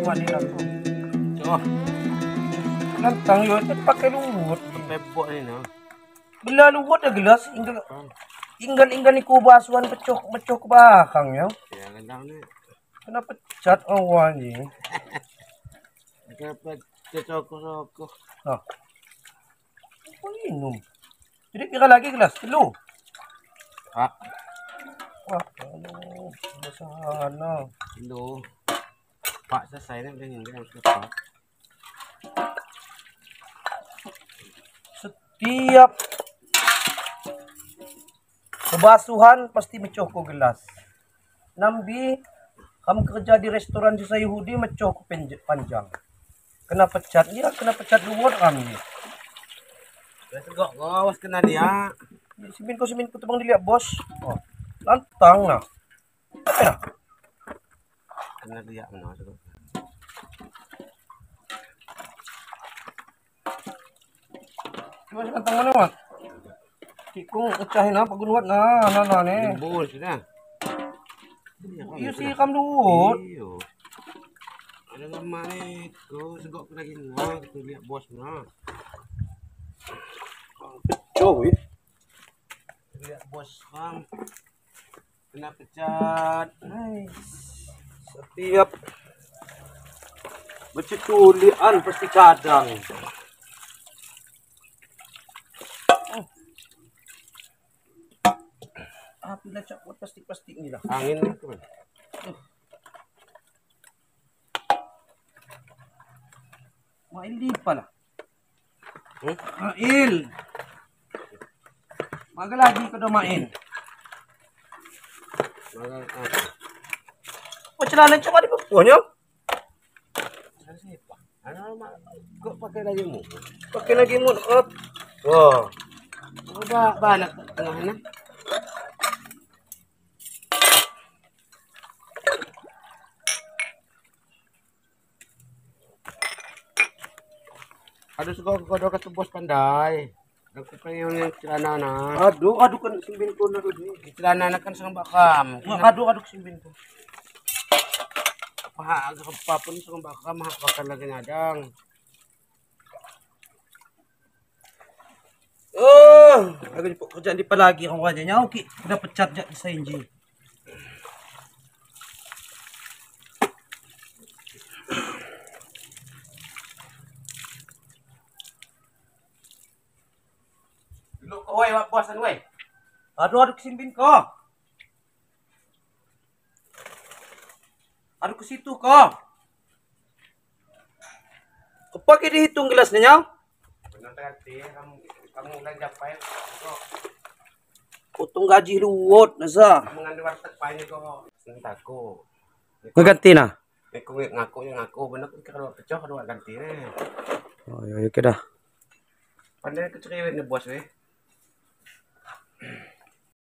Wani aku. Oh. Lantang yo pakai luwut. Pepok ni nah. Bila luwut dah gelas inggal inggal ni ku basuhan pecoh pecoh ke belakang ya. Ya kadang ni. Kena pecat awal ni. Kena pecat soko-soko. Nah. Apa minum? Jadi kira lagi gelas telu. Ha. Wah, aduh, sana. Telu. Pak selesai ni boleh hingga selesai. Setiap kebasuhan pasti mecoh ko gelas. Nambi kamu kerja di restoran jasa Yahudi mecoh ko panjang. Kena pecat dia, kena pecat luar kami. Kok awas kena dia. Simin ko tebang dilihat bos. Oh, lantang lah. Apa dah? Kena dia mana tu. Cuba lantang mana mat? Tikung pecahin apa gunuat nah, nah ni. Bol sudah. Iyo si kam luwut. Iyo. Ada lama ni, ko segok lagi nah, tu lihat bos nah. Pecoh weh. Lihat bos bang. Kena pecat. Nice. Setiap berceculian pasti cadang. Oh. Api lah cap buat plastik-plastik ni lah. Angin ni tu. Mail lipa lah. Mail. Maga lagi kau dah main. Oh celana coba di bawahnya. Kau pakai lagi mu. Pakai lagi mu. Wah. Udah banyak tengah na. Aduh suka kau dah kata bos pandai. Aku pengen yang celana na. Aduh, aduh kan simbin ko na dulu. Celana na kan sang bakam. Aduh, aduh simbin ko. Paha agak apa pun sang bakam hak bakal lagi ngadang. Oh, aku kerjaan di palagi kau wajahnya. Okey, udah pecat jak di sainji. Oi, bosan woi. Aduh, aduh kesimbin ko. Aduh ke situ ko. Kepake dihitung gelasnya nyau. Benar tadi kamu udah japai kok. Potong gaji luwut nasa. Kamu ngambil warteg pai ni ko. Sentako. Ngeganti nah. Aku ngaku benar kalau pecah kalau ganti ni. Oh ya, ya dah. Pandai keceriwet ni bos weh.